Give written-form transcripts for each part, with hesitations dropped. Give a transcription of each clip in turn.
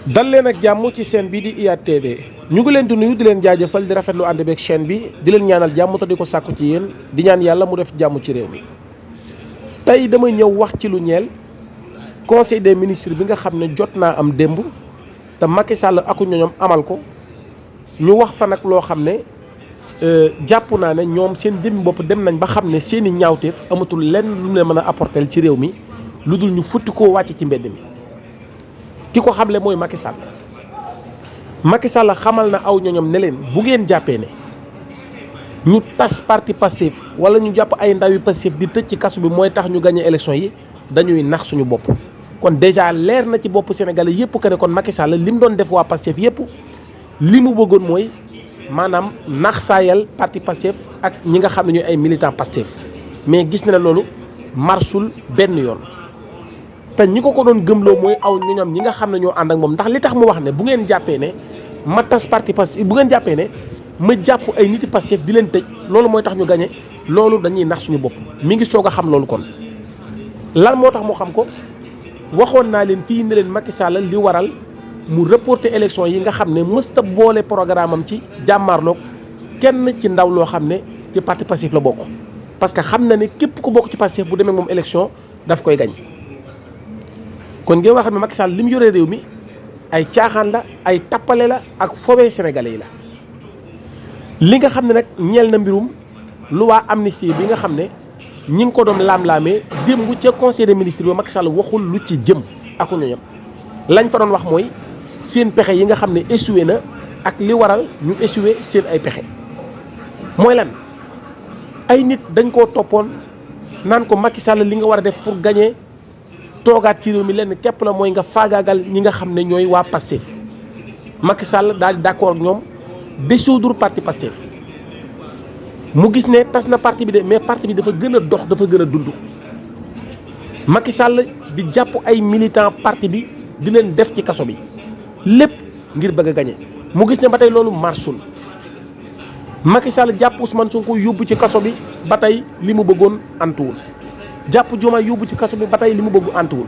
dal leen ak jàmm ci chaîne bi di IYAT TV ñu ngi leen di nuyu di leen jaajëfal di rafetlu ànd beeg chaîne bi di leen ñaanal jàmm te di ko sàkku ci yéen di ñaan yàlla mu def jàmm ci réew mi. tey damay ñëw wax ci lu ñeel conseil des ministres bi nga xam ne jot naa am démb te Macky Sall aku ñoñom amal ko ñu wax fa nag loo xam ne jàpp naa ne ñoom seen jëmmi bopp dem nañ ba xam ne seeni ñaawteef amatul lenn lu mu leen mën a apporter ci réew mi lu dul ñu futti koo wàcc ci mbedd mi. ki ko xamle mooy Macky Sall xamal na aw ñoñom ne leen bu ngeen jàppee ne ñu tas parti Pastef wala ñu jàpp ay ndawi Pastef di tëj ci kasu bi mooy tax ñu gagné élection yi dañuy nax suñu bopp. kon déjà leer na ci bopp Sénégalais yëpp que ne kon Macky Sall li mu doon def waa Pastef yëpp li mu bëggoon mooy maanaam nax saayal parti Pastef ak ñi nga xam ne ñooy ay militants Pastef mais gis na ne loolu marsul benn yoon. te ñi ko doon gëmloo mooy aw ñoñom ñi nga xam ne ñoo ànd ak moom ndax li tax mu wax ne bu ngeen jàppee ne ma tas parti Pastef bu ngeen jàppee ne ma jàpp ay niti Pastef di leen tëj loolu mooy tax ñu gañe loolu dañuy nax suñu bopp mi ngi soog a xam loolu. kon lan moo tax mu xam ko waxoon naa leen fii ne leen Macky Sall li waral mu reporter élection yi nga xam ne mësta boole programme am ci jàmmaarloog kenn ci ndaw loo xam ne ci parti Pastef la bokk parce que xam na ne képp ku bokk ci Pastef bu demee moom élection daf koy gañ. kon ngeen wax ne Macky Sall li mu yoree réew mi ay caaxaan la ay tappale la ak fowe sénégalais yi la. li nga xam ne nag ñeel na mbirum loi amnistie bi nga xam ne ñi ngi ko doon laam-laamee démb ca conseil des ministres ba Macky Sall waxul lu ci jëm ak ñoñam lañ fa doon wax mooy seen pexe yi nga xam ne échoué na ak li waral ñu échoué seen ay pexe. mooy lan ay nit dañ koo toppoon naan ko Macky Sall li nga war a def pour gagner toogaat ci réew mi lenn képp la mooy nga faagaagal ñi nga xam ne ñooy waa Pastef. Macky Sall daal di d'accord ak ñoom dissoudre parti Pastef mu gis ne tas na parti bi de mais parti bi dafa gën a dox dafa gën a dund. Macky Sall di jàpp ay militants parti bi di leen def ci kaso bi lépp ngir bëgg a gañe mu gis ne ba tey loolu marchul. Macky Sall jàpp Ousmane Sonko yóbbu ci kaso bi ba tey li mu bëggoon antuwul. jàpp Diomaye yóbbu ci kaso bi ba tey li mu bëgg antuwul.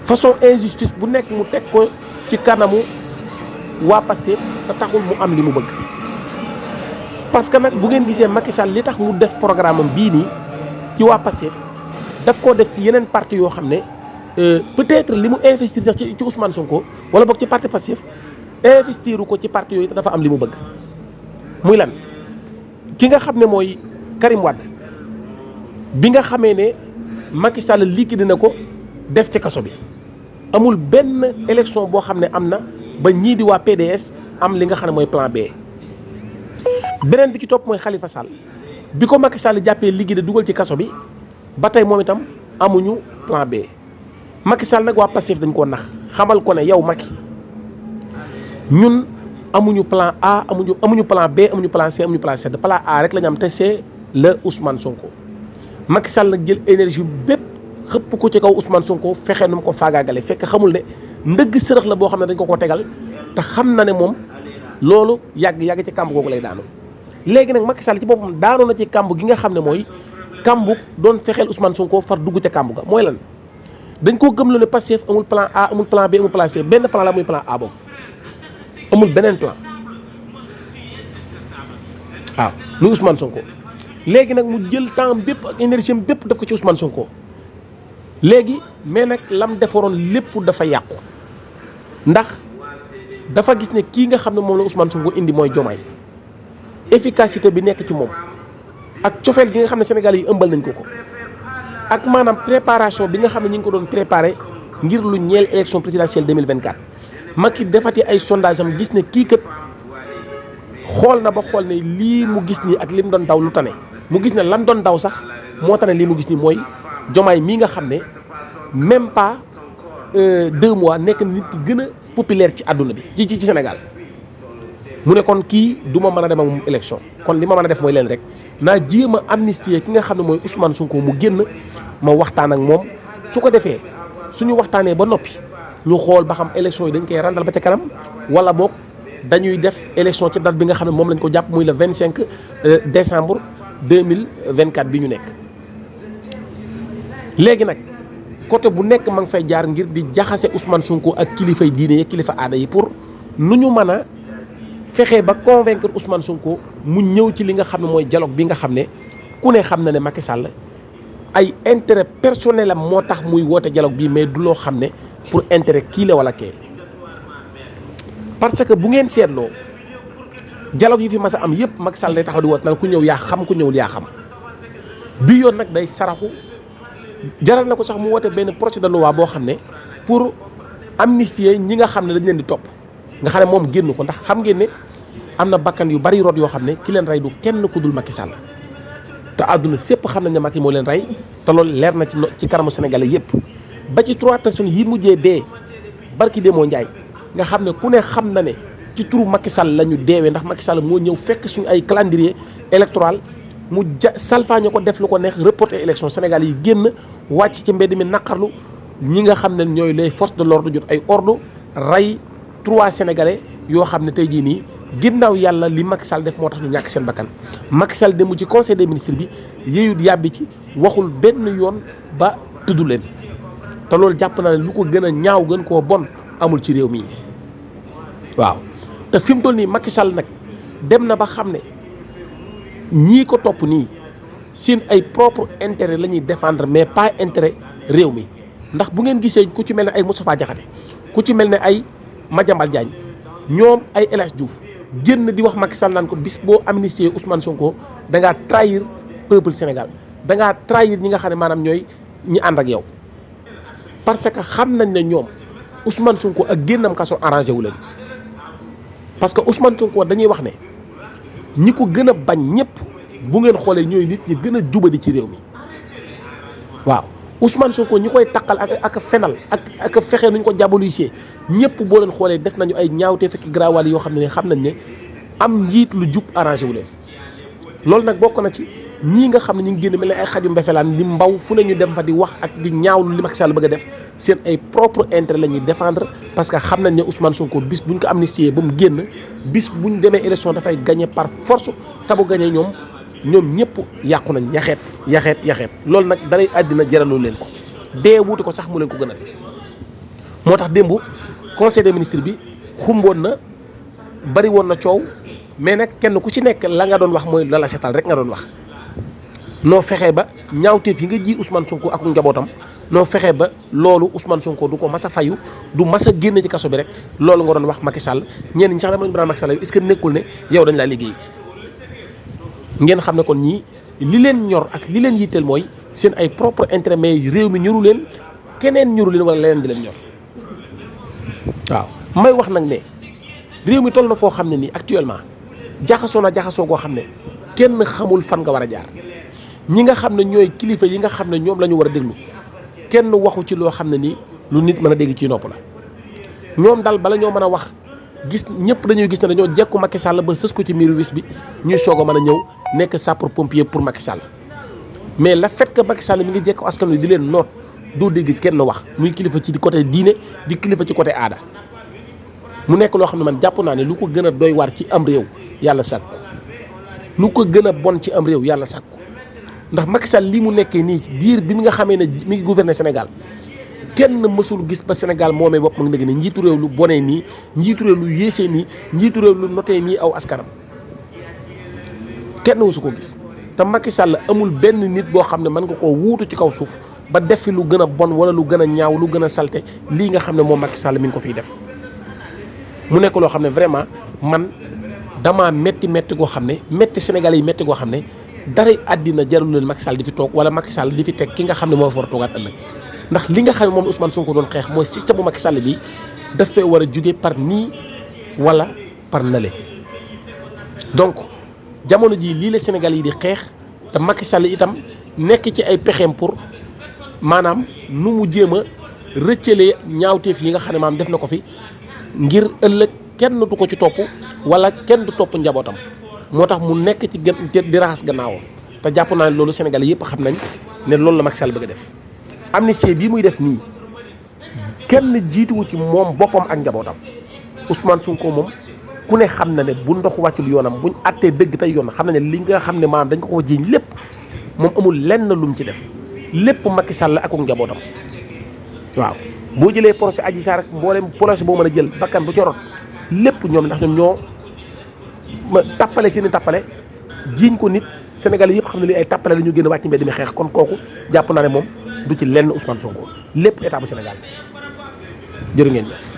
façon injustice bu nekk mu teg ko ci kanamu waa Pastef te taxul mu am li mu bëgg. parce que nag bu ngeen gisee Macky Sall li tax mu def programme am bii nii ci waa Pastef daf koo def ci yeneen parti yoo xam ne peut-être li mu investir sax ci Ousmane Sonko wala boog ci parti Pastef investiru ko ci parti yooyu te dafa am li mu bëgg. muy lan ki nga xam ne mooy Karim Wade bi nga xamee ne Macky Sall liquide na ko def ci kaso bi amul benn élection boo xam ne am na ba ñii di waa PDS am li nga xam ne mooy plan B. beneen bi ci topp mooy Khalifa Sall bi ko Macky Sall jàppee liquide dugal ci kaso bi ba tey moom itam amuñu plan B. Macky Sall nag waa Pastef dañ koo nax xamal ko ne yow Macky ñun amuñu plan A amuñu plan B amuñu plan C amuñu plan C plan A rek la ñu am te c'est le Ousmane Sonko. Macky Sall nag jël énergie bépp xëpp ko ci kaw Ousmane Sonko fexe nu mu ko faagaagale fekk xamul ne ndëgg sërëx la boo xam ne dañ ko tegal te xam na ne moom loolu yàgg ci kàmb googu lay daanu. léegi nag Macky Sall ci boppam daanoo na ci kàmb gi nga xam ne mooy kàmbu doon fexeel Ousmane Sonko far dugg ca kàmb ga mooy lan dañ koo gëmloo ne Pastef amul plan A amul plan B amul plan C benn plan la muy plan A boobu amul beneen plan waaw muy Ousmane Sonko. léegi nag mu jël temps bépp ak énergie bépp def ko ci Ousmane Sonko léegi mais nag lam defaroon lépp dafa yàqu ndax dafa gis ne kii nga xam ne moom la Ousmane Sonko indi mooy Diomaye efficacité bi nekk ci moom ak cofeel gi nga xam ne Sénégal yi ëmbal nañ ko ak maanaam préparation bi nga xam ne ñu ngi ko doon préparé ngir lu ñeel élection présidentielle 2024. Macky defati ay sondage am gis ne kii kat xool na ba xool ne lii mu gis nii ak li mu doon daw lu tane mu gis ne lan doon daw sax moo tane lii mu gis nii mooy Diomaye mii nga xam ne même pas 2 mois nekk nit ki gën a populaire ci àdduna bi ci Sénégal. mu ne kon kii du ma mën a dem ak moom élection kon li ma mën a def mooy leen rek naa jéem a amnistier ki nga xam ne mooy Ousmane Sonko mu génn ma waxtaan ak moom su ko defee suñu waxtaanee ba noppi ñu xool ba xam élection yi dañ koy randal ba ca kanam wala boog dañuy def élection ci date bi nga xam ne moom lañ ko jàpp muy le 25 décembre 2024 bi ñu nekk. léegi nag côté bu nekk ma ngi fay jaar ngir di jaxase Ousmane Sonko ak kilifay diine yi kilifa aada yi pour nu ñu mën a fexe ba convaincre Ousmane Sonko mu ñëw ci li nga xam ne mooy dialogue bi nga xam ne ku ne xam na ne Macky Sall ay intérêt personnel am moo tax muy woote dialogue bi mais du loo xam ne pour intérêt kii la wala kee. parce que bu ngeen seetloo dialogue yi fi mas a am yëpp Macky Sall day taxaw di woote naan ku ñëw yaa xam ku ñëwul yaa xam bi yoon nag day saraxu jaral na ko sax mu woote benn projet de loi boo xam ne pour amnistier ñi nga xam ne dañ leen di topp nga xam ne moom génn ko ndax xam ngeen ne am na bakkan yu bari rot yoo xam ne ki leen rey du kenn ku dul Macky Sall te àdduna sépp xam nañ ne Macky moo leen rey te loolu leer na ci kanamu Sénégalais yëpp ba ci 3 personnes yi mujjee dee barki Demba Ndiaye nga xam ne ku ne xam na ne ci turu Macky Sall la ñu deewee ndax Macky Sall moo ñëw fekk suñu ay calendrier électoral mu salfaañe ko def lu ko neex reporter élection Sénégal yi génn wàcc ci mbedd mi naqarlu ñi nga xam ne ñooy les forces de l'ordre jot ay ordre rey 3 Sénégalais yoo xam ne tey jii nii ginnaaw yàlla li Macky Sall def moo tax ñu ñàkk seen bakkan Macky Sall dem ci conseil des ministres bi yéeyut yàbbi ci waxul benn yoon ba tudd leen te loolu jàpp naa ne lu ko gën a ñaaw gën koo bon amul ci réew mi waaw te fi mu toll nii Macky Sall nag dem na ba xam ne ñii ko topp nii seen ay propre intérêt la ñuy défendre mais pas intérêt réew mi ndax bu ngeen gisee ku ci mel ne ay Moustapha Diakhaté ku ci mel ne ay Madiambal Diagne ñoom ay El Hadj Diouf génn di wax Macky Sall naan ko bis boo amnistier Ousmane Sonko da ngaa trahir peuple Sénégal da ngaa trahir ñi nga xam ne maanaam ñooy ñi ànd ak yow parce que xam nañ ne ñoom Ousmane Sonko ak génnam kaso arrangé wu leen parce que Ousmane Sonko dañuy wax ne ñi ko gën a bañ ñëpp bu ngeen xoolee ñooy nit ñi gën a jubadi ci réew mi waaw Ousmane Sonko ñi koy taqal ak fenal ak fexe nuñ ko diaboliser ñëpp boo leen xoolee def nañu ay ñaawte fekki garaawal yoo xam ne xam nañ ne am njiit lu jub arrangé wu leen loolu nag bokk na ci ñii nga xam ne ñu ngi génn mel ne ay xaju mbefelaan li mbaw fu ne ñu dem fa di wax ak di ñaawlu li Macky Sall bëgg a def seen ay propre intérêt la ñuy défendre parce que xam nañ ne Ousmane Sonko bis buñ ko amnistier ba mu génn bis buñ demee élection dafay gagné par force te bu gagné ñoom ñëpp yàqu nañ yaxeet loolu nag daray àddina jaraloo leen ko dee wuute ko sax mu leen ko gënal moo tax démb conseil des ministres bi xumboon na bari woon na coow mais nag kenn ku ci nekk la nga doon wax mooy la setal rek nga doon wax noo fexee ba ñaawteef yi nga ji Ousmane Sonko ak njabootam noo fexee ba loolu Ousmane Sonko du ko mas a fayu du mas a génn ci kaso bi rek loolu nga doon wax Macky Sall ñenn ñi sax dama doon Macky Sall est-ce que nekkul ne yow dañ laa liggéey ngeen xam ne kon ñii li leen ñor ak li leen yitteel mooy seen ay propre intérêt mais réew mi ñoru leen keneen ñoru leen wala leneen di leen ñor waaw may wax nag ne réew mi toll na foo xam ne nii actuellement jaxasoo goo xam ne kenn xamul fan nga war a jaar ñi nga xam ne ñooy kilifa yi nga xam ne ñoom la ñu war a déglu kenn waxu ci loo xam ne nii lu nit mën a dégg ci nopp la ñoom daal bala ñoo mën a wax gis ñëpp dañuy gis ne dañoo jekku Macky Sall ba sës ko ci miiru wis bi ñuy soog a mën a ñëw nekk sapeur pompier pour Macky Sall mais le fait que Macky Sall mi ngi jekku askan wi di leen noot doo dégg kenn wax muy kilifa ci côté diine di kilifa ci côté aada mu nekk loo xam ne man jàpp naa ne lu ko gën a doy waar ci am réew yàlla sàkku lu ko gën a bon ci am réew yàlla sàkku ndax Macky Sall lii mu nekkee nii diir bi nga xamee ne mi ngi gouverner Sénégal kenn mësul gis ba Sénégal moomee bopp ma ngi dégg ne njiitu réew lu bonee nii njiitu réew lu yéesee nii njiitu réew lu notee nii aw askanam kenn mësu ko gis te Macky Sall amul benn nit boo xam ne mën nga koo wuutu ci kaw suuf ba def fi lu gën a bon wala lu gën a ñaaw lu gën a salte lii nga xam ne moom Macky Sall mi ngi ko fiy def mu nekk loo xam ne vraiment man damaa métti goo xam ne métti Sénégalais yi métti goo xam ne daray àddina jarul leen Macky Sall di fi toog wala Macky Sall di fi teg ki nga xam ne moo fa war a toogaat ëllëg ndax li nga xam ne moom Ousmane Sonko doon xeex mooy système bu Macky Sall bi daf fee war a jóge par nii wala par nale donc jamono jii lii la Sénégal yi di xeex te Macky Sall itam nekk ci ay pexeem pour maanaam nu mu jéem a rëccalee ñaawteef yi nga xam ne maam def na ko fi ngir ëllëg kenn du ko ci topp wala kenn du topp njabootam moo tax mu nekk ci di raxas gannaawam te jàpp naa ne loolu Sénégal yëpp xam nañ ne loolu la Macky Sall bëgg a def amnistie bii muy def nii kenn jiituwu ci moom boppam ak njabootam Ousmane Sonko moom ku ne xam na ne bu ndox wàccul yoonam buñ àttee dëgg tey yoon xam na ne li nga xam ne maanaam dañ ko jiiñ lépp moom amul lenn lu mu ci def lépp Macky Sall ak njabootam waaw boo jëlee procès Adji Sarr rek mboolem procès boo mën a jël bakkan bu ca rot lépp ñoom ndax ñoom ñoo tappale seeni tappale jiiñ ko nit Sénégalais yëpp xam ne lii ay tappale la ñu génn wàcc mbedd mi xeex kon kooku jàpp naa ne moom du ci lenn Ousmane Sonko lépp état bu Sénégal jërë ngeen jëf